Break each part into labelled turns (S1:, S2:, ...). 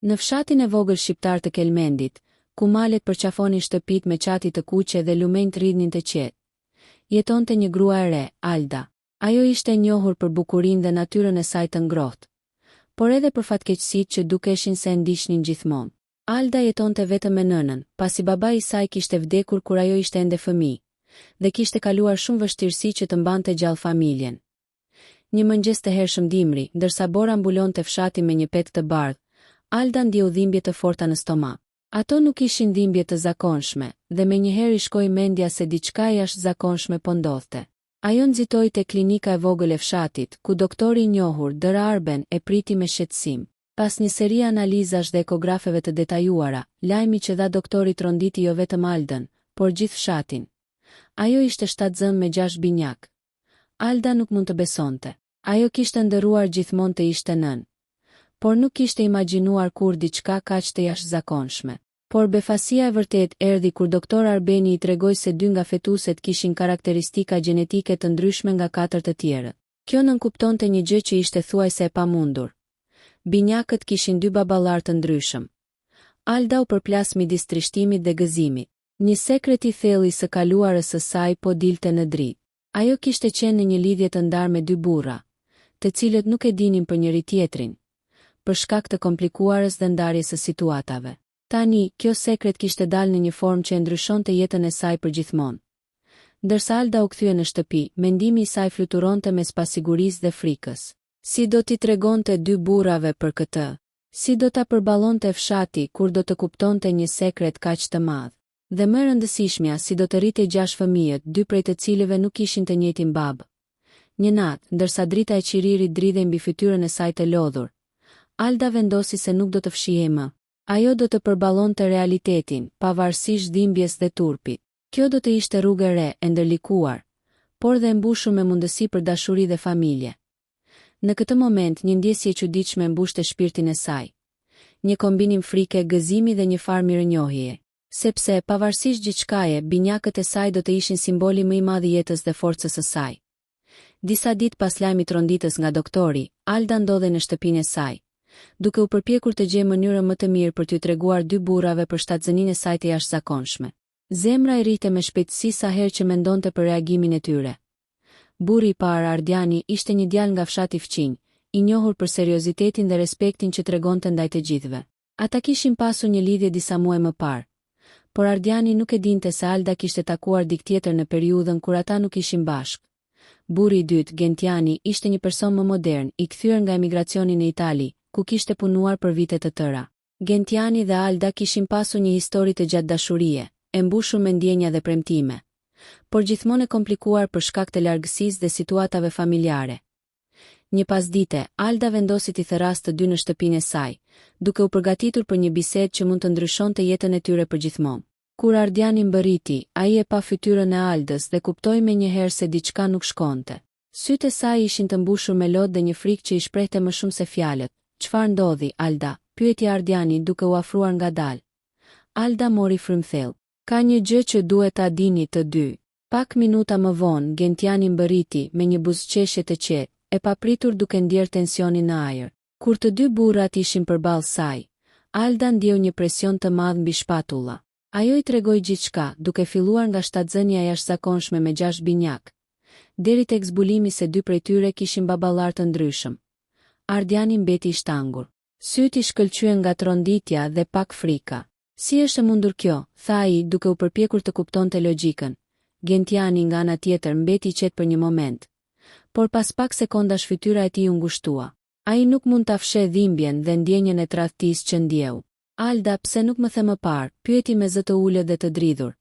S1: Në fshatin e vogël shqiptar të Kelmendit, ku malet përqafonin shtëpitë me çati të kuqe dhe lumenjtë rridhnin të qetë, jetonte një grua e re, Alda. Ajo ishte e njohur për bukurinë dhe natyrën e saj të ngrohtë, por edhe për fatkeqësitë që dukeshin se e ndiqnin gjithmonë. Alda jetonte vetëm me nënën, pasi babai i saj kishte vdekur kur ajo ishte ende fëmijë, dhe kishte kaluar shumë vështirësi që të mbante gjallë familjen. Një mëngjes të hershëm dimri, ndërsa bora mbulonte fshatin me një petk të bardhë, Alda ndjeu dhimbje të forta në stomak. Ato nuk ishin dhimbje të zakonshme, dhe menjëherë i shkoi mendja se diçka e jashtëzakonshme po ndodhte. Ajo nxitoi te klinika e vogël e fshatit, ku doktori i njohur, Dr. Arben, e priti me shqetësim. Pas një serie analizash dhe ekografeve të detajuara, lajmi që dha doktori tronditi jo vetëm Aldën, por gjithë fshatin. Ajo ishte shtatzënë me gjashtë binjakë. Alda nuk mund të besonte. Ajo kishte ëndërruar gjithmonë të ishte nënë. Por nuk kishte imagjinuar kurrë diçka kaq të jashtëzakonshme. Por befasia e vërtetë erdhi kur doktor Arbeni i tregoi se dy nga fetuset kishin karakteristika gjenetike të ndryshme nga katër të tjerët. Kjo nënkuptonte një gjë që ishte thuajse e pamundur. Binjakët kishin dy baballarë të ndryshëm. Alda u përplas midis trishtimit dhe gëzimit. Një sekret i thellë i së kaluarës së saj po dilte në dritë. Ajo kishte qenë në një lidhje të ndarë me dy burra, të cilët nuk e dinin për njëri-tjetrin, për shkak të komplikuarës dhe ndarjes së situatave. Tani, kjo sekret kishte dalë në një formë që e ndryshonte jetën e saj përgjithmonë. Ndërsa Alda u kthye në shtëpi, mendimi i saj fluturonte mes pasigurisë dhe frikës. Si do t'i tregonte dy burrave për këtë? Si do ta përballonte fshati kur do të kuptonte një sekret kaq të madh? Dhe më e rëndësishmja, si do të rriste gjashtë fëmijët, dy prej të cilëve nuk kishin të njëjtin babë? Një natë, ndërsa drita e qiririt dridhej mbi fytyrën e saj të lodhur, Alda vendosi se nuk do të fshihej më. Ajo do të përballonte realitetin, pavarësisht dhimbjes dhe turpit. Kjo do të ishte rrugë e re, e ndërlikuar, por dhe e mbushur me mundësi për dashuri dhe familje. Në këtë moment, një ndjesi e çuditshme mbushte shpirtin e saj. Një kombinim frike, gëzimi dhe një farë mirënjohjeje. Sepse, pavarësisht gjithçkaje, binjakët e saj do të ishin simboli më i madh i jetës dhe forcës së saj. Disa ditë pas lajmit tronditës nga doktori, Alda ndodhej në shtëpinë e saj, duke u përpjekur të gjejë mënyrën më të mirë për t'ju treguar dy burrave për shtatzëninë e saj të jashtëzakonshme. Zemra i rrihte me shpejtësi sa herë që mendonte për reagimin e tyre. Burri i parë, Ardiani, ishte një djalë nga fshati fqinj, i njohur për seriozitetin dhe respektin që tregonte ndaj të gjithëve. Ata kishin pasur një lidhje disa muaj më parë. Por Ardiani nuk e dinte se Alda kishte takuar dikë tjetër në periudhën kur ata nuk ishin bashkë. Burri i dytë, Gentiani, ishte një person më modern, i kthyer nga emigracioni në Itali, ku kishte punuar për vite të tëra. Gentiani dhe Alda kishin pasur një histori të gjatë dashurie, e mbushur me ndjenja dhe premtime, por gjithmonë e komplikuar për shkak të largësisë dhe situatave familjare. Një pasdite, Alda vendosi t'i thërrasë të dy në shtëpinë e saj, duke u përgatitur për një bisedë që mund të ndryshonte jetën e tyre përgjithmonë. Kur Ardiani mbërriti, ai e pa fytyrën e Aldës dhe kuptoi menjëherë se diçka nuk shkonte. Sytë e saj ishin të mbushur me lot dhe një frikë që i shprehte më shumë se fjalët. Çfarë ndodhi, Alda? pyeti Ardiani duke u afruar ngadalë. Alda mori frymë thellë. Ka një gjë që duhet ta dini të dy. Pak minuta më vonë, Gentiani mbërriti, me një buzëqeshje të qetë, e papritur duke ndjerë tensionin në ajër. Kur të dy burrat ishin përballë saj, Alda ndjeu një presion të madh mbi shpatulla. Ajo i tregoi gjithçka, duke filluar nga shtatzënia e jashtëzakonshme me gjashtë binjakë, deri tek zbulimi se dy prej tyre kishin baballarë të ndryshëm. Ardiani mbeti i shtangur. Sytë i shkëlqyen nga tronditja dhe pak frika. Si është e mundur kjo, tha ai, duke u përpjekur të kuptonte logjikën. Gentiani, nga ana tjetër, mbeti i qetë për një moment. Por pas pak sekondash fytyra e tij u ngushtua. Ai nuk mund ta fshehë dhimbjen dhe ndjenjën e tradhtisë që ndjeu. Alda, pse nuk më the më parë, pyeti me zë të ulët dhe të dridhur.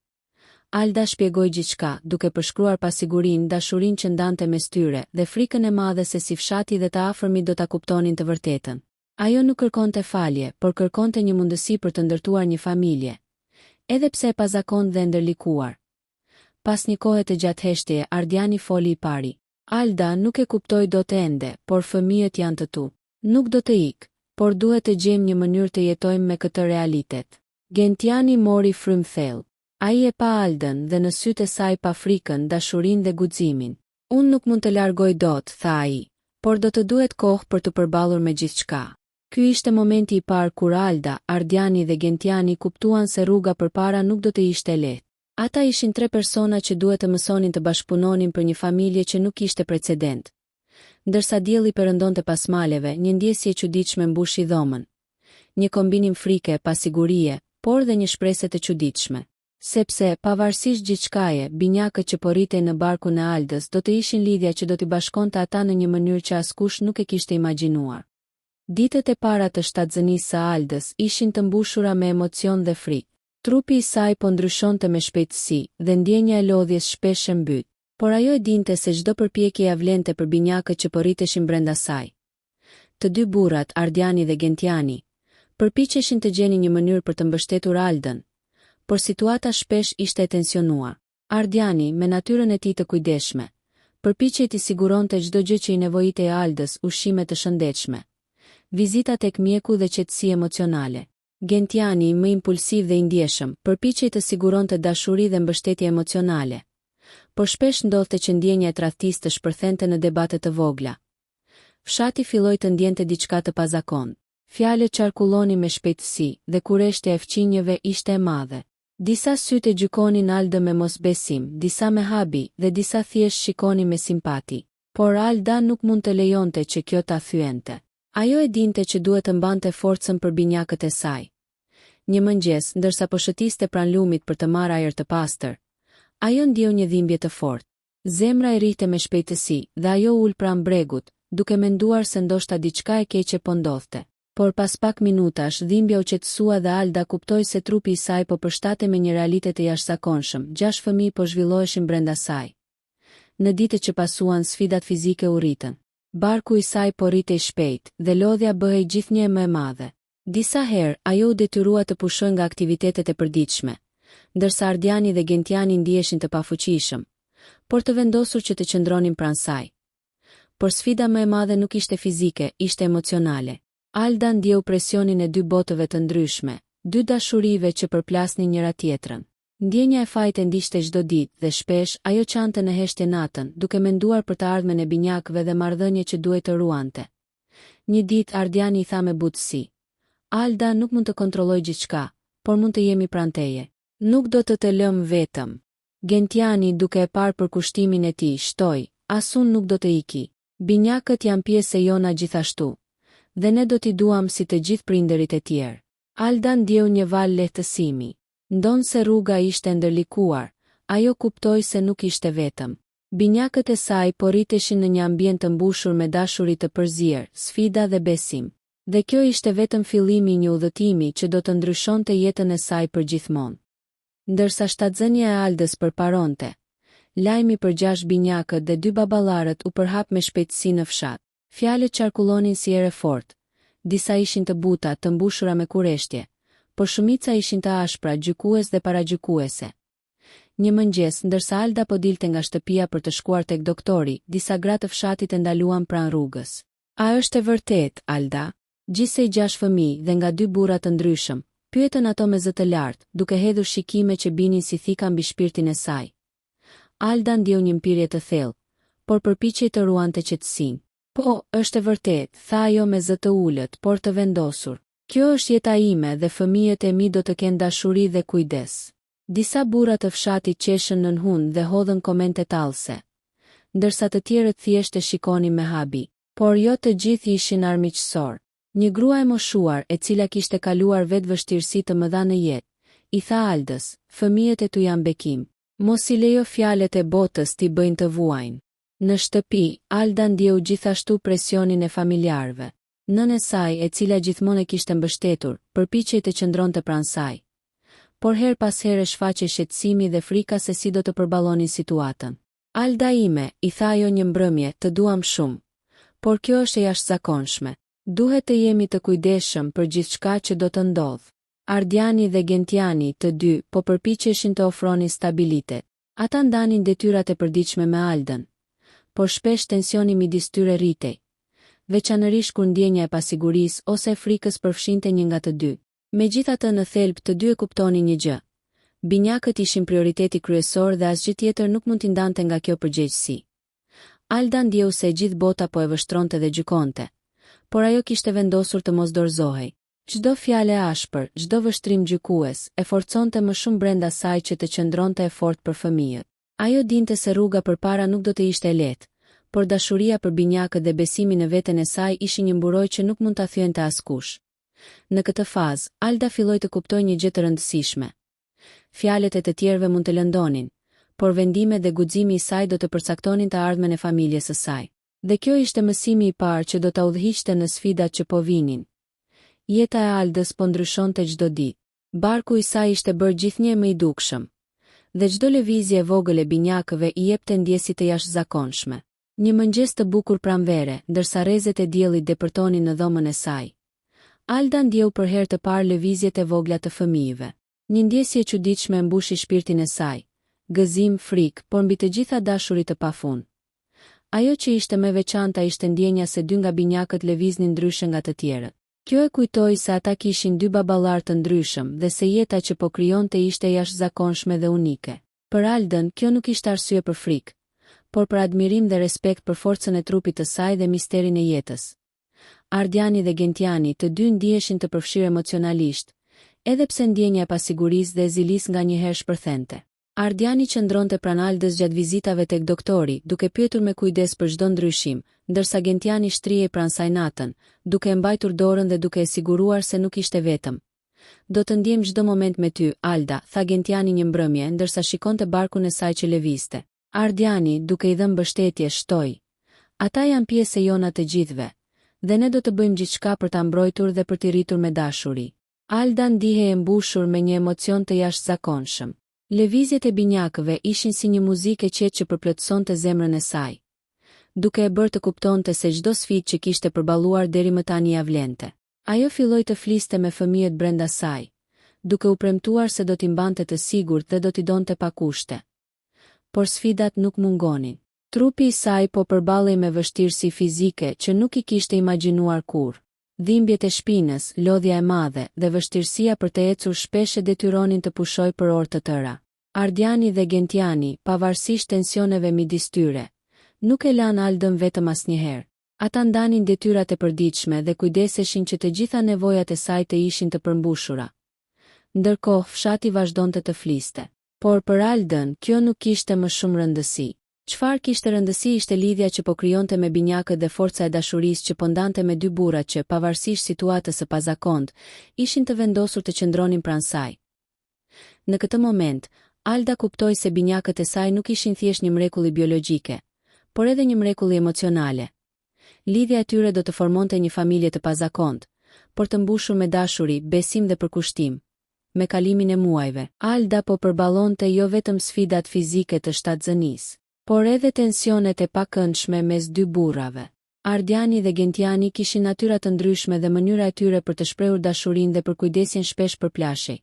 S1: Alda shpjegoi gjithçka, duke përshkruar pasigurinë, dashurinë që ndante mes tyre, dhe frikën e madhe se si fshati dhe të afërmit do ta kuptonin të vërtetën. Ajo nuk kërkonte falje, por kërkonte një mundësi për të ndërtuar një familje. Edhe pse e pazakontë dhe e ndërlikuar. Pas një kohe të gjatë heshtjeje, Ardiani foli i pari. Alda, nuk e kuptoj dot ende, por fëmijët janë të tu. Nuk do të ik, por duhet të gjejmë një mënyrë të jetojmë me këtë realitet. Gentiani mori frymë thellë. Ai e pa Aldën dhe në sytë e saj pa frikën, dashurinë dhe guximin. Unë nuk mund të largoj dot, tha ai, por do të duhet kohë për t'u përballur me gjithçka. Ky ishte momenti i parë kur Alda, Ardiani dhe Gentiani kuptuan se rruga përpara nuk do të ishte e lehtë. Ata ishin tre persona që duhet të mësonin të bashkëpunonin për një familje që nuk kishte precedent. Ndërsa dielli perëndonte pas maleve, një ndjesi e çuditshme mbushi dhomën. Një kombinim frike, pasigurie, por dhe një shprese të çuditshme. Sepse, pavarësisht gjithçkaje, binjakët që po rritej në barkun e Aldës do të ishin lidhja që do t'i bashkonte ata në një mënyrë që askush nuk e kishte imagjinuar. Ditët e para të shtatzënisë së Aldës ishin të mbushura me emocion dhe frikë. Trupi i saj po ndryshonte me shpejtësi dhe ndjenja e lodhjes shpesh e mbyt. Por ajo e dinte se çdo përpjekje ia vlente për binjakët që po rriteshin brenda saj. Të dy burrat, Ardiani dhe Gentiani, përpiqeshin të gjenin një mënyrë për të mbështetur Aldën, por situata shpesh ishte e tensionuar. Ardiani, me natyrën e tij të kujdesshme, përpiqej t'i siguronte çdo gjë që i nevojitej Aldës, ushqime të shëndetshme, vizita tek mjeku dhe qetësi emocionale. Gentiani, më impulsiv dhe i ndjeshëm, përpiqej të siguronte dashuri dhe mbështetje emocionale. Por shpesh ndodhte që ndjenja e tradhtisë të shpërthente në debate të vogla. Fshati filloi të ndjente diçka të pazakontë. Fjalët qarkullonin me shpejtësi dhe kureshtja e fqinjëve ishte e madhe. Disa sytë e gjykonin Aldën me mosbesim, disa me habi dhe disa thjesht shikonin me simpati. Por Alda nuk mund të lejonte që kjo ta thyente. Ajo e dinte që duhet të mbante forcën për binjakët e saj. Një mëngjes, ndërsa po shëtiste pranë lumit për të marrë ajër të pastër, ajo ndjeu një dhimbje të fortë. Zemra i rrihte me shpejtësi dhe ajo u ul pranë bregut, duke menduar se ndoshta diçka e keqe po ndodhte. Por pas pak minutash, dhimbja u qetësua dhe Alda kuptoi se trupi i saj po përshtatej me një realitet të jashtëzakonshëm, gjashtë fëmijë po zhvilloheshin brenda saj. Në ditët që pasuan, sfidat fizike u rritën. Barku i saj po rritej shpejt, dhe lodhja bëhej gjithnjë e më e madhe. Disa herë, ajo u detyrua të pushojë nga aktivitetet e përditshme, ndërsa Ardiani dhe Gentiani ndiheshin të pafuqishëm, por të vendosur që të qëndronin pranë saj. Por sfida më e madhe nuk ishte fizike, ishte emocionale. Alda ndjeu presionin e dy botëve të ndryshme, dy dashurive që përplasnin njëra-tjetrën. Ndjenja e fajit e ndiqte çdo ditë dhe shpesh, ajo qante në heshtje natën, duke menduar për të ardhmen e binjakëve dhe marrëdhëniet që duhej të ruante. Një ditë, Ardiani i tha me butësi. Alda, nuk mund të kontrolloj gjithçka, por mund të jemi pranë teje. Nuk do të të lëmë vetëm. Gentiani, duke e parë përkushtimin e tij, shtoi, As unë nuk do të iki. Binjakët janë pjesë e jona gjithashtu. Dhe ne do t'i duam si të gjithë prindërit e tjerë. Alda ndjeu një valë lehtësimi. Ndonëse rruga ishte e ndërlikuar, ajo kuptoi se nuk ishte vetëm. Binjakët e saj po rriteshin në një ambient të mbushur me dashuri të përzier, sfida dhe besim. Dhe kjo ishte vetëm fillimi i një udhëtimi që do të ndryshonte jetën e saj përgjithmonë. Ndërsa shtatzënia e Aldës përparonte, lajmi për gjashtë binjakët dhe dy baballarët u përhap me shpejtësi në fshat. Fjalët qarkullonin si erë e fortë. Disa ishin të buta, të mbushura me kureshtje, por shumica ishin të ashpra, gjykues dhe paragjykuese. Një mëngjes, ndërsa Alda po dilte nga shtëpia për të shkuar tek doktori, disa gra të fshatit e ndaluan pranë rrugës. A është e vërtetë, Alda? Gjithsej gjashtë fëmijë dhe nga dy burra të ndryshëm, pyetën ato me zë të lartë, duke hedhur shikime që binin si thika mbi shpirtin e saj. Alda ndjeu një mpirje të thellë, por përpiqej të ruante qetësinë. Po, është e vërtetë, tha ajo me zë të ulët, por të vendosur. Kjo është jeta ime dhe fëmijët e mi do të kenë dashuri dhe kujdes. Disa burra të fshatit qeshën nën hundë dhe hodhën komente tallëse, ndërsa të tjerët thjesht e shikonin me habi. Por jo të gjithë ishin armiqësorë. Një grua e moshuar, e cila kishte kaluar vetë vështirësi të mëdha në jetë, i tha Aldës, Fëmijët e tu janë bekim. Mos i lejo fjalët e botës t'i bëjnë të vuajnë. Në shtëpi, Alda ndjeu gjithashtu presionin e familjarëve. Nëna e saj, e cila gjithmonë e kishte mbështetur, përpiqej të qëndronte pranë saj. Por herë pas here shfaqej shqetësimi dhe frika se si do të përballonin situatën. Alda ime, i tha ajo një mbrëmje, të duam shumë. Por kjo është e jashtëzakonshme. Duhet të jemi të kujdesshëm për gjithçka që do të ndodhë. Ardiani dhe Gentiani, të dy, po përpiqeshin të ofronin stabilitet. Ata ndanin detyrat e përditshme me Aldën, por shpesh tensioni midis tyre rritej, veçanërisht kur ndjenja e pasigurisë ose e frikës përfshinte një nga të dy. Megjithatë në thelb të dy e kuptonin një gjë, binjakët ishin prioriteti kryesor dhe asgjë tjetër nuk mund t'i ndante nga kjo përgjegjësi. Alda ndjeu se e gjithë bota po e vështronte dhe gjykonte. Por ajo kishte vendosur të mos dorëzohej. Çdo fjalë e ashpër, çdo vështrim gjykues, e forconte më shumë brenda saj që të qëndronte e fortë për fëmijët. Ajo dinte se rruga përpara nuk do të ishte e lehtë, por dashuria për binjakët dhe besimi në veten e saj ishin një mburojë që nuk mund ta thyente askush. Në këtë fazë, Alda filloi të kuptojë një gjë të rëndësishme. Fjalët e të tjerëve mund të lëndonin, por vendimet dhe guximi i saj do të përcaktonin të ardhmen e familjes së saj. Dhe kjo ishte mësimi i parë që do ta udhëhiqte në sfidat që po vinin. Jeta e Aldës po ndryshonte çdo ditë. Barku i saj ishte bërë gjithnjë e më i dukshëm. Dhe çdo lëvizje e vogël e binjakëve i jepte ndjesi të jashtëzakonshme. Një mëngjes të bukur pranvere, ndërsa rrezet e diellit depërtonin në dhomën e saj, Alda ndjeu për herë të parë lëvizjet e vogla të fëmijëve. Një ndjesi e çuditshme e mbushi shpirtin e saj, gëzim, frikë, por mbi të gjitha dashuri të pafund. Ajo që ishte më e veçanta ishte ndjenja se dy nga binjakët lëviznin ndryshe nga të tjerët. Kjo e kujtoi se ata kishin dy baballarë të ndryshëm dhe se jeta që po krijonte ishte e jashtëzakonshme dhe unike. Për Aldën, kjo nuk ishte arsye për frikë, por për admirim dhe respekt për forcën e trupit të saj dhe misterin e jetës. Ardiani dhe Gentiani, të dy ndiheshin të përfshirë emocionalisht, edhe pse ndjenja e pasigurisë dhe e zilisë nganjëherë shpërthente. Ardiani qëndronte pranë Aldës gjatë vizitave tek doktori, duke pyetur me kujdes për çdo ndryshim, ndërsa Gentiani shtrihej pranë saj natën, duke e mbajtur dorën dhe duke e siguruar se nuk ishte vetëm. Do të ndjehem çdo moment me ty, Alda, tha Gentiani një mbrëmje, ndërsa shikonte barkun e saj që lëvizte. Ardiani, duke i dhënë mbështetje, shtoi, Ata janë pjesë e jona të gjithëve, dhe ne do të bëjmë gjithçka për ta mbrojtur dhe për t'i rritur me dashuri. Alda ndihej e mbushur me një emocion të jashtëzakonshëm. Lëvizjet e binjakëve ishin si një muzikë e qetë që përplotësonte zemrën e saj, duke e bërë të kuptonte se çdo sfidë që kishte përballuar deri më tani ia vlente. Ajo filloi të fliste me fëmijët brenda saj, duke u premtuar se do t'i mbante të sigurt dhe do t'i donte pa kushte. Por sfidat nuk mungonin. Trupi i saj po përballej me vështirësi fizike që nuk i kishte imagjinuar kurrë. Dhimbjet e shpinës, lodhja e madhe, dhe vështirësia për të ecur shpesh e detyronin të pushojë për orë të tëra. Ardiani dhe Gentiani, pavarësisht tensioneve midis tyre, nuk e lanë Aldën vetëm asnjëherë. Ata ndanin detyrat e përditshme dhe kujdeseshin që të gjitha nevojat e saj të ishin të përmbushura. Ndërkohë, fshati vazhdonte të fliste. Por për Aldën, kjo nuk kishte më shumë rëndësi. Çfarë kishte rëndësi ishte lidhja që po krijonte me binjakët dhe forca e dashurisë që po ndante me dy burrat që, pavarësisht situatës së pazakontë, ishin të vendosur të qëndronin pranë saj. Në këtë moment, Alda kuptoi se binjakët e saj nuk ishin thjesht një mrekulli biologjike, por edhe një mrekulli emocionale. Lidhja e tyre do të formonte një familje të pazakontë, por të mbushur me dashuri, besim dhe përkushtim. Me kalimin e muajve, Alda po përballonte jo vetëm sfidat fizike të shtatzënisë, por edhe tensionet e pakëndshme mes dy burrave. Ardiani dhe Gentiani kishin natyra të ndryshme dhe mënyra e tyre për të shprehur dashurinë dhe përkujdesjen shpesh përplasej.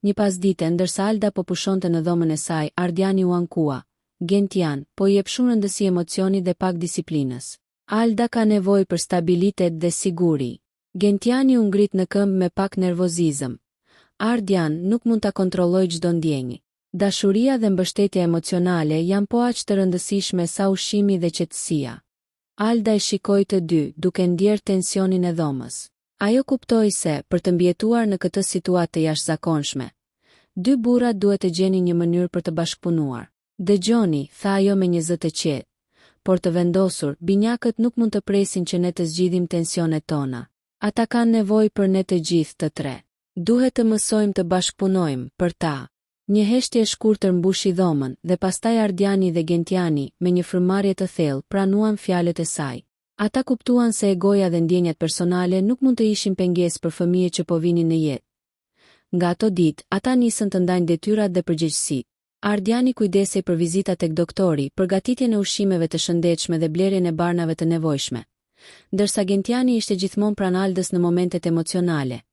S1: Një pasdite, ndërsa Alda po pushonte në dhomën e saj, Ardiani u ankua, Gentian, po i jep shumë rëndësi emocionit dhe pak disiplinës. Alda ka nevojë për stabilitet dhe siguri. Gentiani u ngrit në këmbë me pak nervozizëm. Ardian, nuk mund ta kontrolloj çdo ndjenjë. Dashuria dhe mbështetja emocionale janë po aq të rëndësishme sa ushqimi dhe qetësia. Alda i shikoi të dy, duke ndjerë tensionin e dhomës. Ajo kuptoi se, për të mbijetuar në këtë situatë të jashtëzakonshme, dy burrat duhet të gjenin një mënyrë për të bashkëpunuar. Dëgjoni, tha ajo me një zë të qetë, por të vendosur, binjakët nuk mund të presin që ne të zgjidhim tensionet tona. Ata kanë nevojë për ne të gjithë të tre. Duhet të mësojmë të bashkëpunojmë, për ta. Një heshtje e shkurtër mbushi dhomën, dhe pastaj Ardiani dhe Gentiani, me një frymëmarrje të thellë, pranuan fjalët e saj. Ata kuptuan se egoja dhe ndjenjat personale nuk mund të ishin pengesë për fëmijët që po vinin në jetë. Nga ato ditë, ata nisën të ndajnë detyrat dhe përgjegjësitë. Ardiani kujdesej për vizitat tek doktori, përgatitjen e ushqimeve të shëndetshme dhe blerjen e barnave të nevojshme. Ndërsa Gentiani ishte gjithmonë pranë Aldës në momentet emocionale,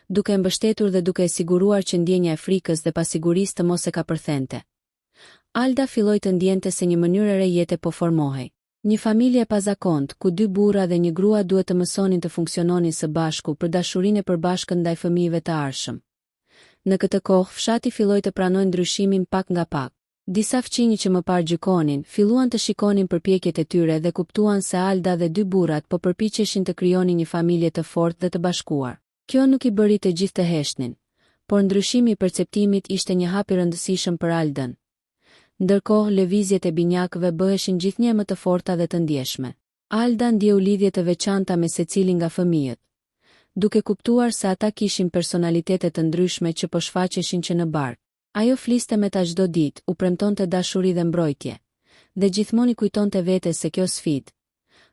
S1: duke e mbështetur dhe duke e siguruar që ndjenja e frikës dhe pasigurisë të mos e kapërthente. Alda filloi të ndjente se një mënyrë e re jete po formohej. Një familje e pazakontë, ku dy burra dhe një grua duhet të mësonin të funksiononin së bashku për dashurinë e përbashkët ndaj fëmijëve të ardhshëm. Në këtë kohë, fshati filloi të pranojë ndryshimin pak nga pak. Disa fqinjë që më parë gjykonin, filluan të shikonin përpjekjet e tyre dhe kuptuan se Alda dhe dy burrat po përpiqeshin të krijonin një familje të fortë dhe të bashkuar. Kjo nuk i bëri të gjithë të heshtnin, por ndryshimi i perceptimit ishte një hap i rëndësishëm për Aldën. Ndërkohë, lëvizjet e binjakëve bëheshin gjithnjë e më të forta dhe të ndjeshme. Alda ndjeu lidhje të veçanta me secilin nga fëmijët, duke kuptuar se ata kishin personalitete të ndryshme që po shfaqeshin që në bark. Ajo fliste me ta çdo ditë, u premtonte dashuri dhe mbrojtje, dhe gjithmonë i kujtonte vetes se kjo sfidë,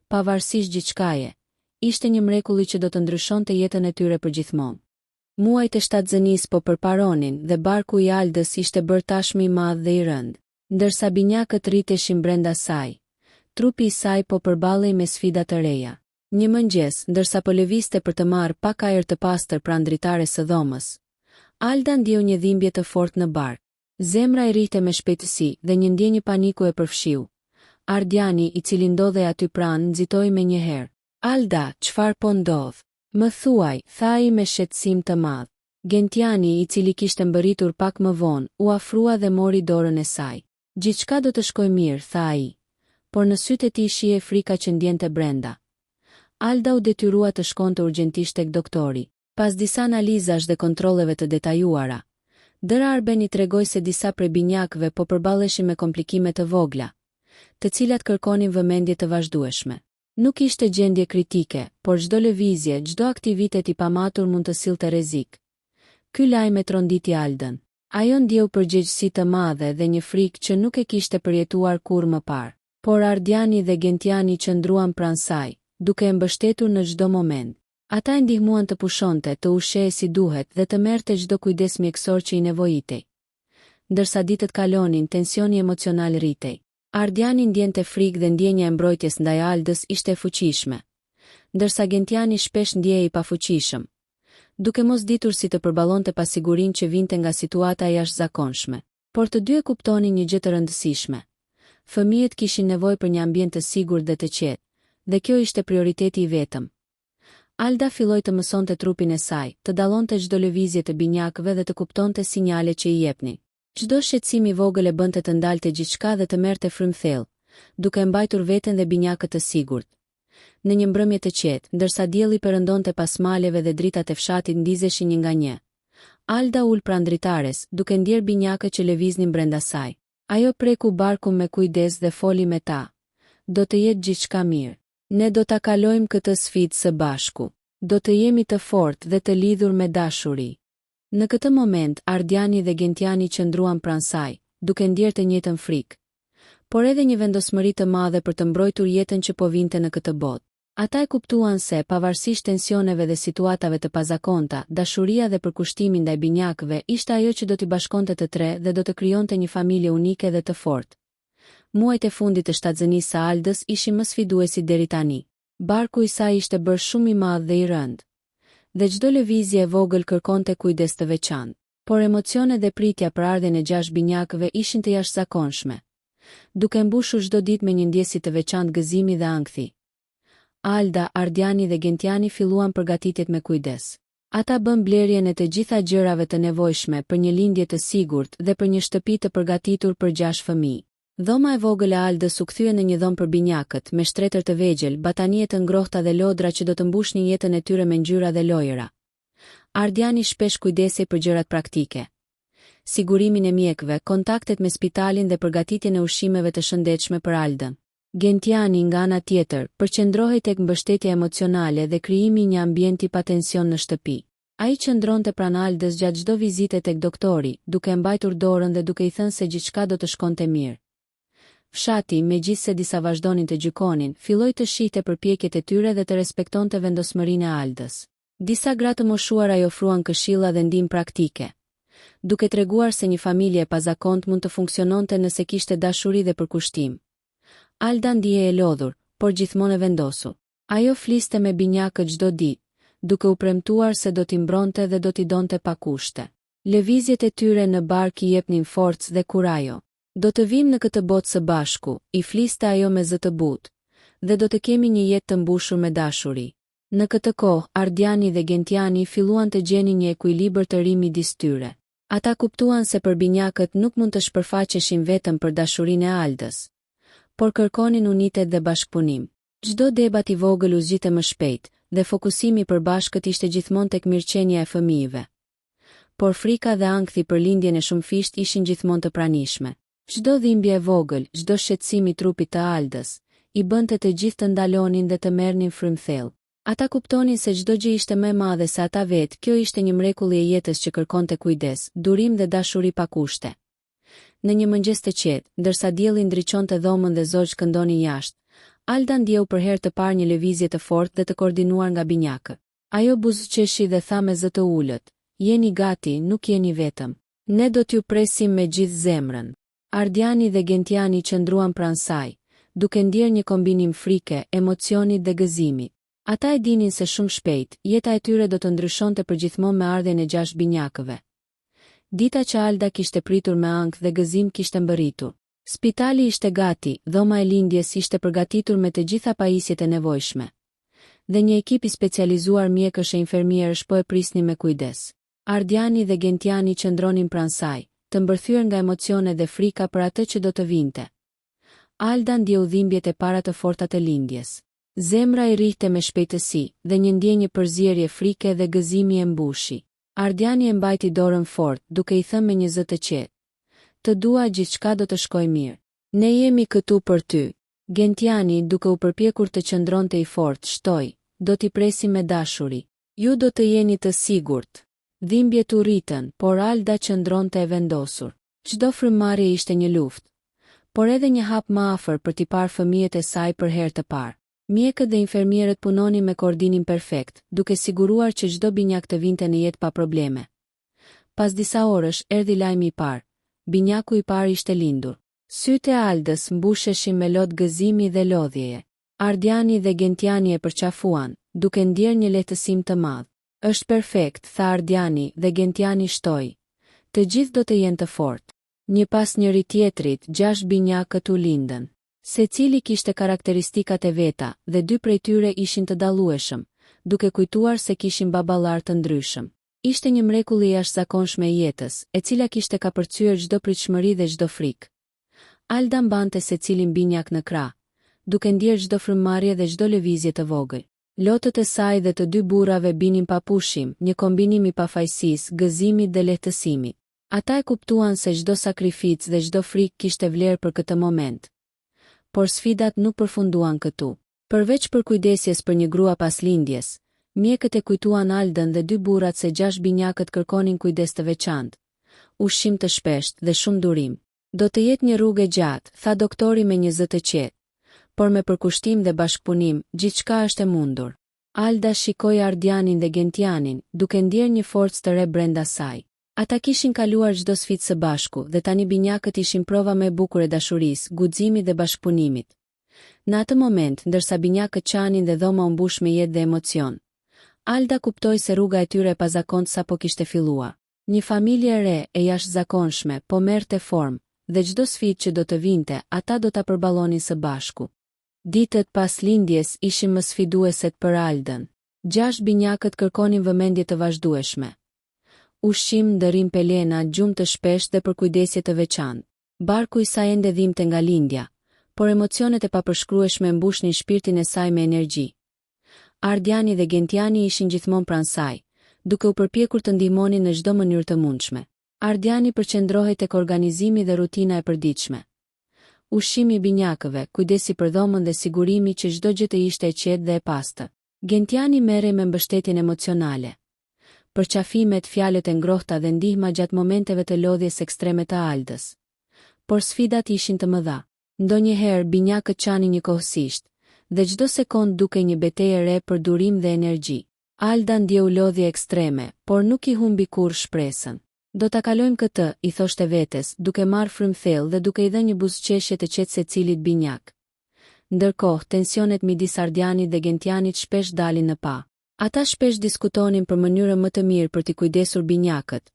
S1: pavarësisht gjithçkaje, ishte një mrekulli që do të ndryshonte jetën e tyre përgjithmonë. Muajt e shtatzënisë po përparonin dhe barku i Aldës ishte bërë tashmë i madh dhe i rëndë. Ndërsa binjakët rriteshin brenda saj, trupi i saj po përballej me sfida të reja. Një mëngjes, ndërsa po lëvizte për të marrë pak ajër të pastër pranë dritares së dhomës, Alda ndjeu një dhimbje të fortë në bark. Zemra i rrihte me shpejtësi dhe një ndjenjë paniku e përfshiu. Ardiani, i cili ndodhej aty pranë, nxitoi menjëherë. Alda, çfarë po ndodh? Më thuaj, tha ai me shqetësim të madh. Gentiani, i cili kishte mbërritur pak më vonë, u afrua dhe mori dorën e saj. Gjithçka do të shkojë mirë, tha ai. Por në sytë e tij shihej frika që ndjente brenda. Alda u detyrua të shkonte urgjentisht tek doktori. Pas disa analizash dhe kontrolleve të detajuara, Dr. Arben i tregoi se disa prej binjakëve po përballeshin me komplikime të vogla, të cilat kërkonin vëmendje të vazhdueshme. Nuk ishte gjendje kritike, por çdo lëvizje, çdo aktivitet i pamatur mund të sillte rrezik. Ky lajm e tronditi Aldën. Ajo ndjeu përgjegjësi të madhe dhe një frikë që nuk e kishte përjetuar kurrë më parë. Por Ardiani dhe Gentiani qëndruan pranë saj, duke e mbështetur në çdo moment. Ata e ndihmuan të pushonte, të ushqehej si duhet dhe të merrte çdo kujdes mjekësor që i nevojitej. Ndërsa ditët kalonin, tensioni emocional rritej. Ardiani ndjente frikë dhe ndjenja e mbrojtjes ndaj Aldës ishte e fuqishme. Ndërsa Gentiani shpesh ndjehej i pafuqishëm. Duke mos ditur si të përballonte pasigurinë që vinte nga situata e jashtëzakonshme. Por të dy e kuptonin një gjë të rëndësishme. Fëmijët kishin nevojë për një ambient të sigurt dhe të qetë, dhe kjo ishte prioriteti i vetëm. Alda filloi të mësonte trupin e saj, të dallonte çdo lëvizje të binjakëve dhe të kuptonte sinjalet që i jepnin. Çdo shqetësim i vogël e bënte të ndalte gjithçka dhe të merrte frymë thellë, duke e mbajtur veten dhe binjakët të sigurt. Në një mbrëmje të qetë, ndërsa dielli perëndonte pas maleve dhe dritat e fshatit ndizeshin një nga një, Alda u ul pranë dritares, duke ndjerë binjakët që lëviznin brenda saj. Ajo preku barkun me kujdes dhe foli me ta, Do të jetë gjithçka mirë. Ne do ta kalojmë këtë sfidë së bashku. Do të jemi të fortë dhe të lidhur me dashuri. Në këtë moment, Ardiani dhe Gentiani qëndruan pranë saj, duke ndjerë të njëjtën frikë, por edhe një vendosmëri të madhe për të mbrojtur jetën që po vinte në këtë botë. Ata e kuptuan se, pavarësisht tensioneve dhe situatave të pazakonta, dashuria dhe përkushtimi ndaj binjakëve ishte ajo që do t'i bashkonte të tre dhe do të krijonte një familje unike dhe të fortë. Muajt e fundit të shtatzënisë së Aldës ishin më sfiduesit deri tani. Barku i saj ishte bërë shumë i madh dhe i rëndë. Dhe çdo lëvizje e vogël kërkonte kujdes të veçantë. Por emocionet dhe pritja për ardhjen e gjashtë binjakëve ishin të jashtëzakonshme. Duke e mbushur çdo ditë me një ndjesi të veçantë gëzimi dhe ankthi. Alda, Ardiani dhe Gentiani filluan përgatitjet me kujdes. Ata bënë blerjen e të gjitha gjërave të nevojshme për një lindje të sigurt dhe për një shtëpi të përgatitur për gjashtë fëmijë. Dhoma e vogël e Aldës u kthye në një dhomë për binjakët, me shtretër të vegjël, batanije të ngrohta dhe lodra që do të mbushnin jetën e tyre me ngjyra dhe lojëra. Ardiani shpesh kujdesej për gjërat praktike. Sigurimin e mjekëve, kontaktet me spitalin dhe përgatitjen e ushqimeve të shëndetshme për Aldën. Gentiani, nga ana tjetër, përqendrohej tek mbështetja emocionale dhe krijimi i një ambienti pa tension në shtëpi. Ai qëndronte pranë Aldës gjatë çdo vizite tek doktori, duke e mbajtur dorën dhe duke i thënë se gjithçka do të shkonte mirë. Fshati, megjithëse disa vazhdonin të gjykonin, filloi të shihte përpjekjet e tyre dhe të respektonte vendosmërinë e Aldës. Disa gra të moshuara i ofruan këshilla dhe ndihmë praktike, duke treguar se një familje e pazakontë mund të funksiononte nëse kishte dashuri dhe përkushtim. Alda ndihej e lodhur, por gjithmonë e vendosur. Ajo fliste me binjakët çdo ditë, duke u premtuar se do t'i mbronte dhe do t'i donte pa kushte. Lëvizjet e tyre në bark i jepnin forcë dhe kurajo. Do të vijmë në këtë botë së bashku, i fliste ajo me zë të butë, dhe do të kemi një jetë të mbushur me dashuri. Në këtë kohë, Ardiani dhe Gentiani filluan të gjenin një ekuilibër të ri midis tyre. Ata kuptuan se për binjakët nuk mund të shpërfaqeshin vetëm për dashurinë e Aldës, por kërkonin unitet dhe bashkëpunim. Çdo debat i vogël u zgjidhte më shpejt, dhe fokusimi i përbashkët ishte gjithmonë tek mirëqenia e fëmijëve. Por frika dhe ankthi për lindjen e shumëfishtë ishin gjithmonë të pranishme. Çdo dhimbje e vogël, çdo shqetësim i trupit të Aldës, i bënte të gjithë të ndalonin dhe të merrnin frymë thellë. Ata kuptonin se çdo gjë ishte më e madhe se ata vetë, kjo ishte një mrekulli e jetës që kërkonte kujdes, durim dhe dashuri pa kushte. Në një mëngjes të qetë, ndërsa dielli ndriçonte dhomën dhe zogjtë këndonin jashtë, Alda ndjeu për herë të parë një lëvizje të fortë dhe të koordinuar nga binjakët. Ajo buzëqeshi dhe tha me zë të ulët, Jeni gati, nuk jeni vetëm. Ne do t'ju presim me gjithë zemrën. Ardiani dhe Gentiani qëndruan pranë saj, duke ndjerë një kombinim frike, emocionit dhe gëzimit. Ata e dinin se shumë shpejt, jeta e tyre do të ndryshonte përgjithmonë me ardhjen e gjashtë binjakëve. Dita që Alda kishte pritur me ankth dhe gëzim kishte mbërritur. Spitali ishte gati, dhoma e lindjes ishte përgatitur me të gjitha pajisjet e nevojshme. Dhe një ekip i specializuar mjekësh e infermierësh po e prisnin me kujdes. Ardiani dhe Gentiani qëndronin pranë saj, të mbërthyer nga emocionet dhe frika për atë që do të vinte. Alda ndjeu dhimbjet e para të forta të lindjes. Zemra i rrihte me shpejtësi, dhe një ndjenjë përzierje frike dhe gëzimi e mbushi. Ardiani e mbajti dorën fort, duke i thënë me një zë të qetë. Të dua, gjithçka do të shkojë mirë. Ne jemi këtu për ty. Gentiani, duke u përpjekur të qëndronte i fortë, shtoi, Do t'i presim me dashuri. Ju do të jeni të sigurt. Dhimbjet u rritën, por Alda qëndronte e vendosur. Çdo frymëmarrje ishte një luftë. Por edhe një hap më afër për t'i parë fëmijët e saj për herë të parë. Mjekët dhe infermierët punonin me koordinim perfekt, duke siguruar që çdo binjak të vinte në jetë pa probleme. Pas disa orësh, erdhi lajmi i parë. Binjaku i parë ishte lindur. Sytë e Aldës mbusheshin me lot gëzimi dhe lodhjeje. Ardiani dhe Gentiani e përqafuan, duke ndjerë një lehtësim të madh. Është perfekt, tha Ardiani, dhe Gentiani shtoi, Të gjithë do të jenë të fortë. Një pas njëri-tjetrit, gjashtë binjakët u lindën. Secili kishte karakteristikat e veta, dhe dy prej tyre ishin të dallueshëm, duke kujtuar se kishin baballarë të ndryshëm. Ishte një mrekulli e jashtëzakonshme e jetës, e cila kishte kapërcyer çdo pritshmëri dhe çdo frikë. Alda mbante secilin binjak në krah, duke ndjerë çdo frymëmarrje dhe çdo lëvizje të vogël. Lotët e saj dhe të dy burrave binin pa pushim, një kombinim i pafajësisë, gëzimit dhe lehtësimit. Ata e kuptuan se çdo sakrificë dhe çdo frikë kishte vlerë për këtë moment. Por sfidat nuk përfunduan këtu. Përveç përkujdesjes për një grua pas lindjes, mjekët e kujtuan Aldën dhe dy burrat se gjashtë binjakët kërkonin kujdes të veçantë, ushqim të shpeshtë dhe shumë durim. Do të jetë një rrugë e gjatë, tha doktori me një zë të qetë. Por me përkushtim dhe bashkëpunim, gjithçka është e mundur. Alda shikoi Ardianin dhe Gentianin, duke ndjerë një forcë të re brenda saj. Ata kishin kaluar çdo sfidë së bashku dhe tani binjakët ishin prova më e bukur e dashurisë, guximit dhe bashkëpunimit. Në atë moment, ndërsa binjakët qanin dhe dhoma u mbush me jetë dhe emocion, Alda kuptoi se rruga e tyre e pazakontë sapo kishte filluar. Një familje e re, e jashtëzakonshme, po merrte formë, dhe çdo sfidë që do të vinte, ata do ta përballonin së bashku. Ditët pas lindjes ishin më sfidueset për Aldën. Gjashtë binjakët kërkonin vëmendje të vazhdueshme. Ushqim, ndërrim pelena, gjumë të shpeshtë dhe përkujdesje të veçantë. Barku i saj ende dhimbte nga lindja, por emocionet e papërshkrueshme e mbushnin shpirtin e saj me energji. Ardiani dhe Gentiani ishin gjithmonë pranë saj, duke u përpjekur të ndihmonin në çdo mënyrë të mundshme. Ardiani përqendrohej tek organizimi dhe rutina e përditshme. Ushqimi i binjakëve, kujdesi për dhomën dhe sigurimi që çdo gjë të ishte e qetë dhe e pastër. Gentiani merrej me mbështetjen emocionale. Përqafimet, fjalët e ngrohta dhe ndihma gjatë momenteve të lodhjes ekstreme të Aldës. Por sfidat ishin të mëdha. Ndonjëherë, binjakët qanin njëkohësisht, dhe çdo sekondë dukej një betejë e re për durim dhe energji. Alda ndjeu lodhje ekstreme, por nuk i humbi kurrë shpresën. Do ta kalojmë këtë, i thoshte vetes, duke marrë frymë thellë dhe duke i dhënë një buzëqeshje të qetë secilit binjak. Ndërkohë, tensionet midis Ardianit dhe Gentianit shpesh dalin në pah. Ata shpesh diskutonin për mënyrën më të mirë për t'i kujdesur binjakët,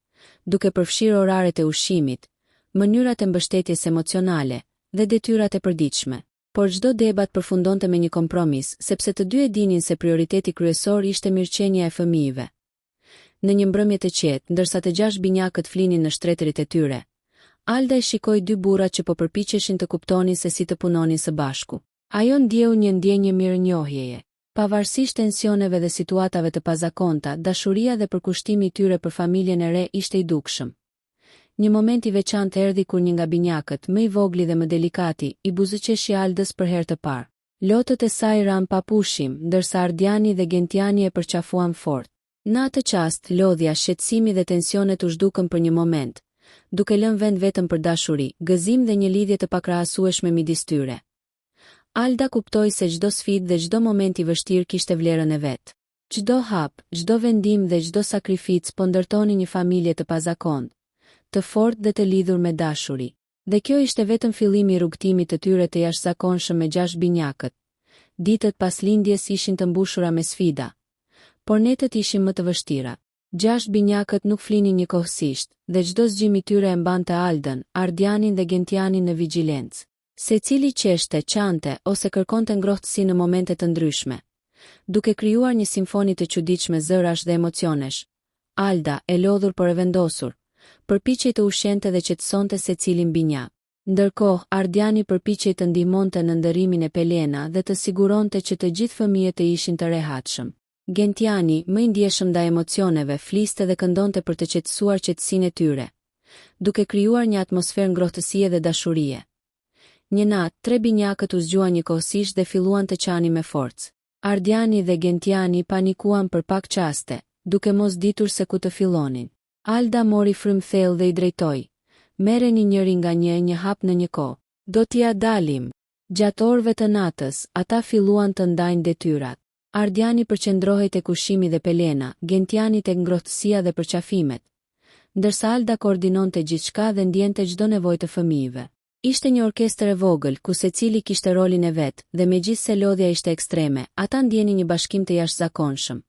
S1: duke përfshirë oraret e ushqimit, mënyrat e mbështetjes emocionale dhe detyrat e përditshme. Por çdo debat përfundonte me një kompromis, sepse të dy e dinin se prioriteti kryesor ishte mirëqenia e fëmijëve. Në një mbrëmje të qetë, ndërsa të gjashtë binjakët flinin në shtretërit e tyre, Alda i shikoi dy burrat që po përpiqeshin të kuptonin se si të punonin së bashku. Ajo ndjeu një ndjenjë mirënjohjeje. Pavarësisht tensioneve dhe situatave të pazakonta, dashuria dhe përkushtimi i tyre për familjen e re ishte i dukshëm. Një moment i veçantë erdhi kur një nga binjakët, më i vogli dhe më delikati, i buzëqeshi Aldës për herë të parë. Lotët e saj ranë pa pushim, ndërsa Ardiani dhe Gentiani e përqafuan fort. Në atë çast, lodhja, shqetësimi dhe tensionet u zhdukën për një moment, duke lënë vend vetëm për dashuri, gëzim dhe një lidhje të pakrahasueshme midis tyre. Alda kuptoi se çdo sfidë dhe çdo moment i vështirë kishte vlerën e vet. Çdo hap, çdo vendim dhe çdo sakrificë po ndërtonin një familje të pazakontë, të fortë dhe të lidhur me dashuri. Dhe kjo ishte vetëm fillimi i rrugëtimit të tyre të jashtëzakonshëm me gjashtë binjakët. Ditët pas lindjes ishin të mbushura me sfida. Por netët ishin më të vështira. Gjashtë binjakët nuk flinin njëkohësisht, dhe çdo zgjim i tyre e mbante Aldën, Ardianin dhe Gentianin në vigjilencë. Secili qeshte, qante, ose kërkonte ngrohtësi në momente të ndryshme, duke krijuar një simfoni të çuditshme zërash dhe emocionesh. Alda, e lodhur por e vendosur, përpiqej të ushqente dhe qetësonte secilin binjak. Ndërkohë, Ardiani përpiqej të ndihmonte në ndërrimin e pelena dhe të siguronte që të gjithë fëmijët të ishin të rehatshëm. Gentiani, më i ndjeshëm ndaj emocioneve, fliste dhe këndonte për të qetësuar qetësinë e tyre, duke krijuar një atmosferë ngrohtësie dhe dashurie. Një natë, tre binjakët u zgjuan njëkohësisht dhe filluan të qanin me forcë. Ardiani dhe Gentiani panikuan për pak çaste, duke mos ditur se ku të fillonin. Alda mori frymë thellë dhe i drejtoi, Merreni njëri nga një, një hap në një kohë. Do t'ia dalim. Gjatë orëve të natës, ata filluan të ndajnë detyrat. Ardiani përqendrohej tek ushqimi dhe pelena, Gentiani tek ngrohtësia dhe përqafimet. Ndërsa Alda koordinonte gjithçka dhe ndjente çdo nevojë të fëmijëve. Ishte një orkestër e vogël, ku secili kishte rolin e vet, dhe megjithëse lodhja ishte ekstreme, ata ndjenin një bashkim të jashtëzakonshëm.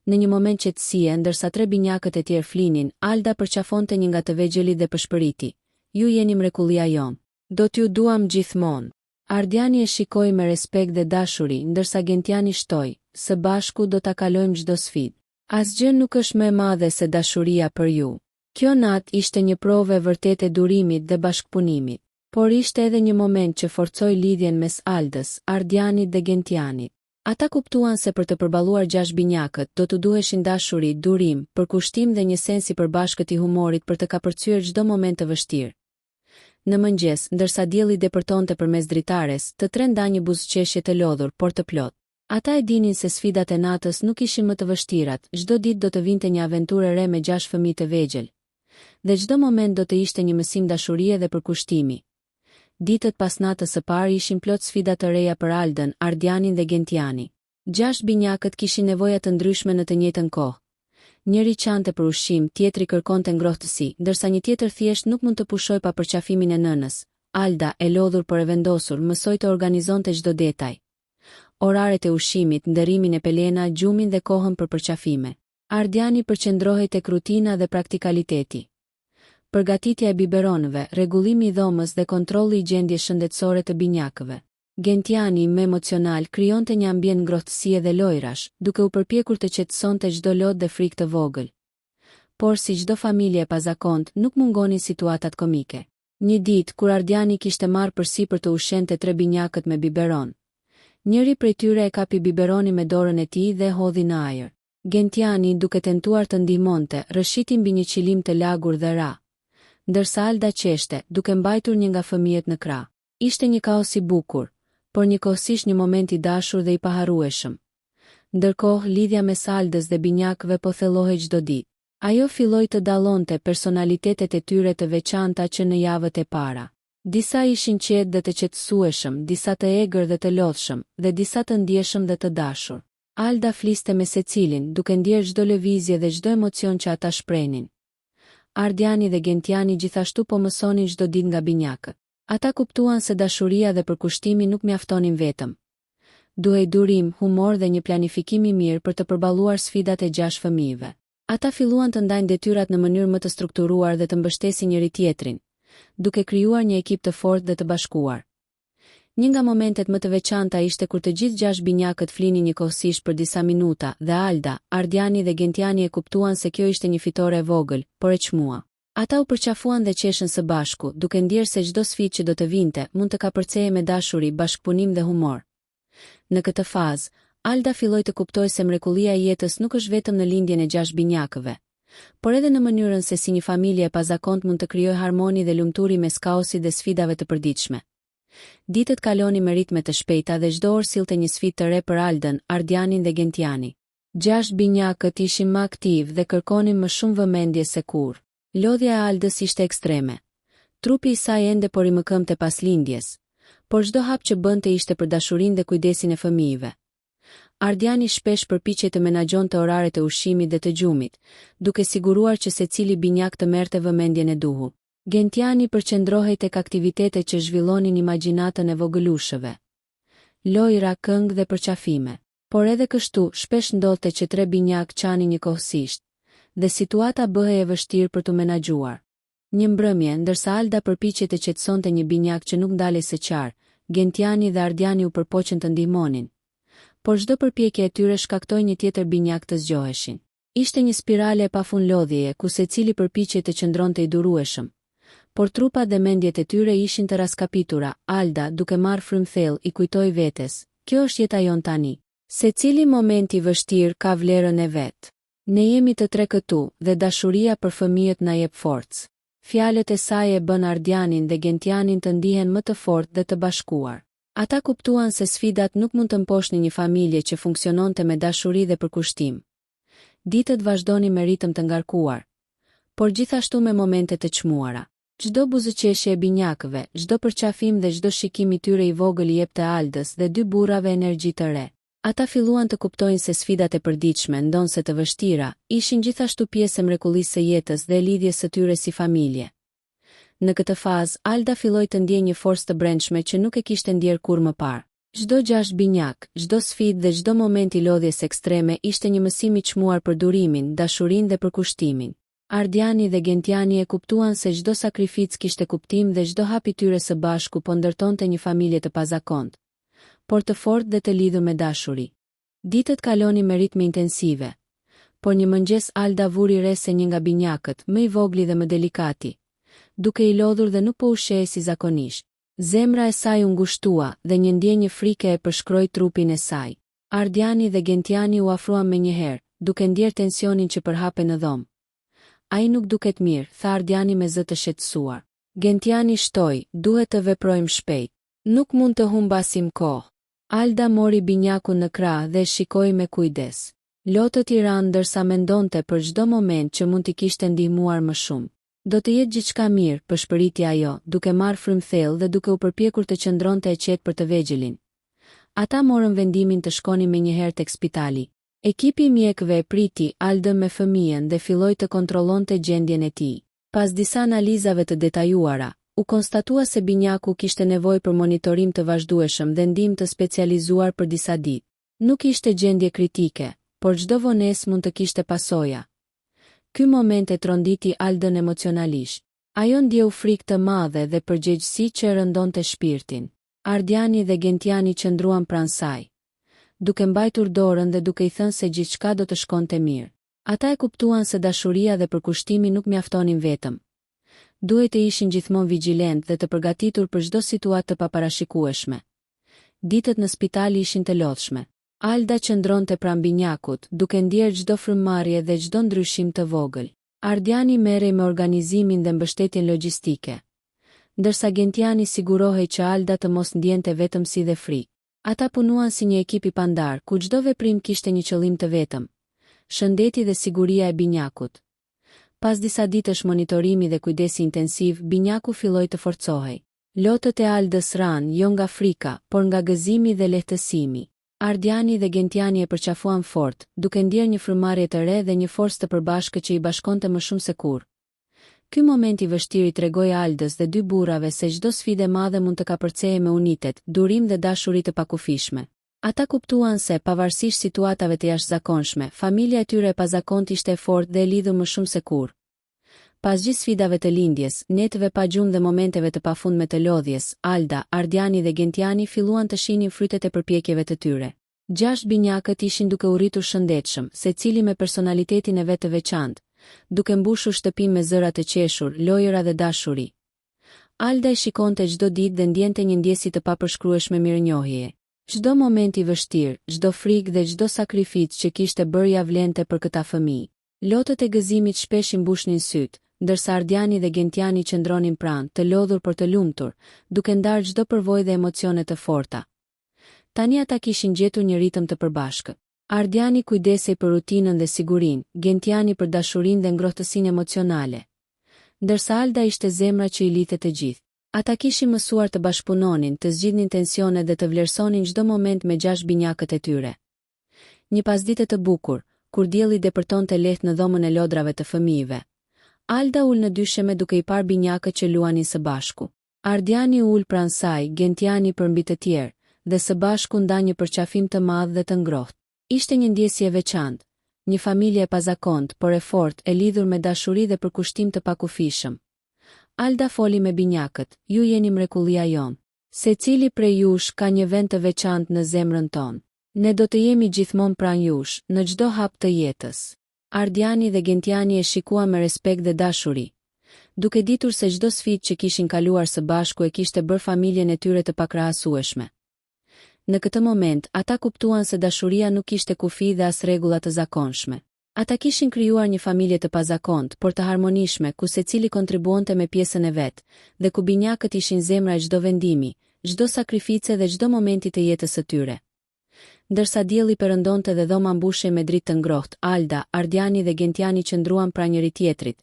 S1: Në një moment qetësie, ndërsa tre binjakët e tjerë flinin, Alda përqafonte një nga të vegjëlit dhe pëshpëriti, Ju jeni mrekullia jonë. Do t'ju duam gjithmonë. Ardiani e shikoi me respekt dhe dashuri, ndërsa Gentiani shtoi, Së bashku do ta kalojmë çdo sfidë. Asgjë nuk është më e madhe se dashuria për ju. Kjo natë ishte një provë e vërtetë e durimit dhe bashkëpunimit. Por ishte edhe një moment që forcoi lidhjen mes Aldës, Ardianit dhe Gentianit. Ata kuptuan se për të përballuar gjashtë binjakët, do t'u duheshin dashuri, durim, përkushtim dhe një sens i përbashkët i humorit për të kapërcyer çdo moment të vështirë. Në mëngjes, ndërsa dielli depërtonte përmes dritares, të tre ndanë një buzëqeshje të lodhur, por të plotë. Ata e dinin se sfidat e natës nuk ishin më të vështirat, çdo ditë do të vinte një aventurë e re me gjashtë fëmijë të vegjël. Dhe çdo moment do të ishte një mësim dashurie dhe përkushtimi. Ditët pas natës së parë ishin plot sfida të reja për Aldën, Ardianin dhe Gentiani. Gjashtë binjakët kishin nevoja të ndryshme në të njëjtën kohë. Njëri qante për ushqim, tjetri kërkonte ngrohtësi, ndërsa një tjetër thjesht nuk mund të pushojë pa përqafimin e nënës. Alda, e lodhur por e vendosur, mësoi të organizonte çdo detaj. Oraret e ushqimit, ndërrimin e pelena, gjumin dhe kohën për përqafime. Ardiani përqendrohej tek rutina dhe praktikaliteti. Përgatitja e biberonëve, rregullimi i dhomës dhe kontrolli i gjendjes shëndetësore të binjakëve. Gentiani, më emocional, krijonte një ambient ngrohtësie dhe lojërash, duke u përpjekur të qetësonte çdo lot dhe frikë të vogël. Por si çdo familje e pazakontë, nuk mungonin situatat komike. Një ditë, kur Ardiani kishte marrë përsipër të ushqente tre binjakët me biberon, njëri prej tyre e kapi biberonin me dorën e tij dhe e hodhi në ajër. Gentiani, duke tentuar të ndihmonte, rrëshqiti mbi një qilim të lagur dhe ra. Ndërsa Alda qeshte, duke mbajtur një nga fëmijët në krah. Ishte një kaos i bukur, por njëkohësisht një moment i dashur dhe i paharrueshëm. Ndërkohë, lidhja mes Aldës dhe binjakëve po thellohej çdo ditë. Ajo filloi të dallonte personalitetet e tyre të veçanta që në javët e para. Disa ishin qetë dhe të qetësueshëm, disa të egër dhe të lodhshëm, dhe disa të ndjeshëm dhe të dashur. Alda fliste me secilin, duke ndjerë çdo lëvizje dhe çdo emocion që ata shprehnin. Ardiani dhe Gentiani gjithashtu po mësonin çdo ditë nga binjakët. Ata kuptuan se dashuria dhe përkushtimi nuk mjaftonin vetëm. Duhej durim, humor dhe një planifikim i mirë për të përballuar sfidat e gjashtë fëmijëve. Ata filluan të ndajnë detyrat në mënyrë më të strukturuar dhe të mbështesin njëri-tjetrin, duke krijuar një ekip të fortë dhe të bashkuar. Një nga momentet më të veçanta ishte kur të gjithë gjashtë binjakët flinin njëkohësisht për disa minuta dhe Alda, Ardiani dhe Gentiani e kuptuan se kjo ishte një fitore e vogël, por e çmuar. Ata u përqafuan dhe qeshën së bashku, duke ndjerë se çdo sfidë që do të vinte, mund të kapërcehej me dashuri, bashkëpunim dhe humor. Në këtë fazë, Alda filloi të kuptojë se mrekullia e jetës nuk është vetëm në lindjen e gjashtë binjakëve, por edhe në mënyrën se si një familje e pazakontë mund të krijojë harmoni dhe lumturi mes kaosit dhe sfidave të përditshme. Ditët kalonin me ritme të shpejta dhe çdo orë sillte një sfidë të re për Aldën, Ardianin dhe Gentiani. Gjashtë binjakët ishin më aktivë dhe kërkonin më shumë vëmendje se kurrë. Lodhja e Aldës ishte ekstreme. Trupi i saj ende po rimëkëmbte pas lindjes, por çdo hap që bënte ishte për dashurinë dhe kujdesin e fëmijëve. Ardiani shpesh përpiqej të menaxhonte oraret e ushqimit dhe të gjumit, duke siguruar që secili binjak të merrte vëmendjen e duhur. Gentiani përqendrohej tek aktivitetet që zhvillonin imagjinatën e vogëlushëve. Lojëra, këngë dhe përqafime. Por edhe kështu, shpesh ndodhte që tre binjakë qanin njëkohësisht, dhe situata bëhej e vështirë për t'u menaxhuar. Një mbrëmje, ndërsa Alda përpiqej të qetësonte një binjak që nuk ndalej së qarë, Gentiani dhe Ardiani u përpoqën të ndihmonin. Por çdo përpjekje e tyre shkaktoi një tjetër binjak të zgjoheshin. Ishte një spirale e pafund lodhjeje ku secili përpiqej të qëndronte i durueshëm. Por trupat dhe mendjet e tyre ishin të rraskapitura, Alda, duke marrë frymë thellë, i kujtoi vetes, Kjo është jeta jonë tani. Secili moment i vështirë ka vlerën e vet. Ne jemi të tre këtu, dhe dashuria për fëmijët na jep forcë. Fjalët e saj e bënë Ardianin dhe Gentianin të ndihen më të fortë dhe të bashkuar. Ata kuptuan se sfidat nuk mund të mposhtnin një familje që funksiononte me dashuri dhe përkushtim. Ditët vazhdonin me ritëm të ngarkuar, por gjithashtu me momente të çmuara. Çdo buzëqeshje e binjakëve, çdo përqafim dhe çdo shikim i tyre i vogël i jepte Aldës dhe dy burrave energji të re. Ata filluan të kuptojnë se sfidat e përditshme, ndonëse të vështira, ishin gjithashtu pjesë e mrekullisë së jetës dhe e lidhjes së tyre si familje. Në këtë fazë, Alda filloi të ndjejë një forcë të brendshme që nuk e kishte ndjerë kurrë më parë. Çdo gjashtë binjakë, çdo sfidë dhe çdo moment i lodhjes ekstreme ishte një mësim i çmuar për durimin, dashurinë dhe përkushtimin. Ardiani dhe Gentiani e kuptuan se çdo sakrificë kishte kuptim dhe çdo hap i tyre së bashku po ndërtonte një familje të pazakontë, por të fortë dhe të lidhur me dashuri. Ditët kalonin me ritme intensive. Por një mëngjes Alda vuri re se një nga binjakët, më i vogli dhe më delikati, dukej i lodhur dhe nuk po ushqehej si zakonisht. Zemra e saj u ngushtua dhe një ndjenjë frike e përshkroi trupin e saj. Ardiani dhe Gentiani u afruan menjëherë, duke ndjerë tensionin që përhapej në dhomë. Ai nuk duket mirë, tha Ardiani me zë të shqetësuar. Gentiani shtoi, Duhet të veprojmë shpejt. Nuk mund të humbasim kohë. Alda mori binjakun në krah dhe e shikoi me kujdes. Lotët i ranë ndërsa mendonte për çdo moment që mund t'i kishte ndihmuar më shumë. Do të jetë gjithçka mirë, pëshpëriti ajo, duke marrë frymë thellë dhe duke u përpjekur të qëndronte e qetë për të vegjëlin. Ata morën vendimin të shkonin menjëherë tek spitali. Ekipi i mjekëve e priti Aldën me fëmijën dhe filloi të kontrollonte gjendjen e tij. Pas disa analizave të detajuara, u konstatua se binjaku kishte nevojë për monitorim të vazhdueshëm dhe ndihmë të specializuar për disa ditë. Nuk ishte gjendje kritike, por çdo vonesë mund të kishte pasoja. Ky moment e tronditi Aldën emocionalisht. Ajo ndjeu frikë të madhe dhe përgjegjësi që e rëndonte shpirtin. Ardiani dhe Gentiani qëndruan pranë saj, duke mbajtur dorën dhe duke i thënë se gjithçka do të shkonte mirë. Ata e kuptuan se dashuria dhe përkushtimi nuk mjaftonin vetëm. Duhej të ishin gjithmonë vigjilentë dhe të përgatitur për çdo situatë të paparashikueshme. Ditët në spital ishin të lodhshme. Alda qëndronte pranë binjakut, duke ndjerë çdo frymëmarrje dhe çdo ndryshim të vogël. Ardiani merrej me organizimin dhe mbështetjen logjistike, ndërsa Gentiani sigurohej që Alda të mos ndjente vetëmsi dhe frikë. Ata punuan si një ekip i pandarë, ku çdo veprim kishte një qëllim të vetëm, shëndeti dhe siguria e binjakut. Pas disa ditësh monitorimi dhe kujdesi intensiv, binjaku filloi të forcohej. Lotët e Aldës ranë, jo nga frika, por nga gëzimi dhe lehtësimi. Ardiani dhe Gentiani e përqafuan fort, duke ndjerë një frymëmarrje të re dhe një forcë të përbashkët që i bashkonte më shumë se kurrë. Ky moment i vështirë i tregoi Aldës dhe dy burrave se çdo sfidë e madhe mund të kapërcehej me unitet, durim dhe dashuri të pakufishme. Ata kuptuan se, pavarësisht situatave të jashtëzakonshme, familja e tyre e pazakontë ishte e fortë dhe e lidhur më shumë se kurrë. Pas gjithë sfidave të lindjes, netëve pa gjumë dhe momenteve të pafundme të lodhjes, Alda, Ardiani dhe Gentiani filluan të shihnin frytet e përpjekjeve të tyre. Gjashtë binjakët ishin duke u rritur shëndetshëm, secili me personalitetin e vet të veçantë, duke mbushur shtëpinë me zëra të qeshur, lojëra dhe dashuri. Alda i shikonte çdo ditë dhe ndjente një ndjesi të papërshkrueshme mirënjohjeje. Çdo moment i vështirë, çdo frikë dhe çdo sakrificë që kishte bërë ia vlente për këta fëmijë. Lotët e gëzimit shpesh i mbushnin sytë, ndërsa Ardiani dhe Gentiani qëndronin pranë, të lodhur por të lumtur, duke ndarë çdo përvojë dhe emocione të forta. Tani ata kishin gjetur një ritëm të përbashkët. Ardiani kujdesej për rutinën dhe sigurinë, Gentiani për dashurinë dhe ngrohtësinë emocionale. Ndërsa Alda ishte zemra që i lidhte të gjithë. Ata kishin mësuar të bashkëpunonin, të zgjidhnin tensionet dhe të vlerësonin çdo moment me gjashtë binjakët e tyre. Një pasdite të bukur, kur dielli depërtonte lehtë në dhomën e lodrave të fëmijëve, Alda u ul në dysheme duke i parë binjakët që luanin së bashku. Ardiani u ul pranë saj, Gentiani përmbi të tjerë, dhe së bashku ndanë një përqafim të madh dhe të ngrohtë. Ishte një ndjesi e veçantë, një familje e pazakontë, por e fortë, e lidhur me dashuri dhe përkushtim të pakufishëm. Alda foli me binjakët, Ju jeni mrekullia jonë. Secili prej jush ka një vend të veçantë në zemrën tonë. Ne do të jemi gjithmonë pranë jush, në çdo hap të jetës. Ardiani dhe Gentiani e shikuan me respekt dhe dashuri, duke ditur se çdo sfidë që kishin kaluar së bashku e kishte bërë familjen e tyre të pakrahasueshme. Në këtë moment, ata kuptuan se dashuria nuk kishte kufij dhe as rregulla të zakonshme. Ata kishin krijuar një familje të pazakontë, por të harmonishme, ku secili kontribuonte me pjesën e vet, dhe ku binjakët ishin zemra e çdo vendimi, çdo sakrifice dhe çdo momenti të jetës së tyre. Ndërsa dielli perëndonte dhe dhoma mbushej me dritë të ngrohtë, Alda, Ardiani dhe Gentiani qëndruan pranë njëri-tjetrit,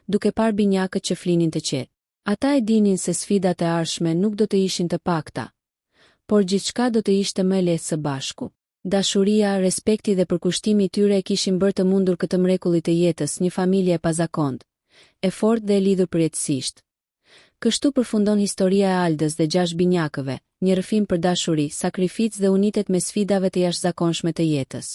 S1: duke parë binjakët që flinin të qetë. Ata e dinin se sfidat e ardhshme nuk do të ishin të pakta, por gjithçka do të ishte më e lehtë së bashku. Dashuria, respekti dhe përkushtimi i tyre e kishin bërë të mundur këtë mrekulli të jetës, një familje e pazakontë, e fortë dhe e lidhur përjetësisht. Kështu përfundon historia e Aldës dhe gjashtë binjakëve, një rrëfim për dashuri, sakrificë dhe unitet mes sfidave të jashtëzakonshme të jetës.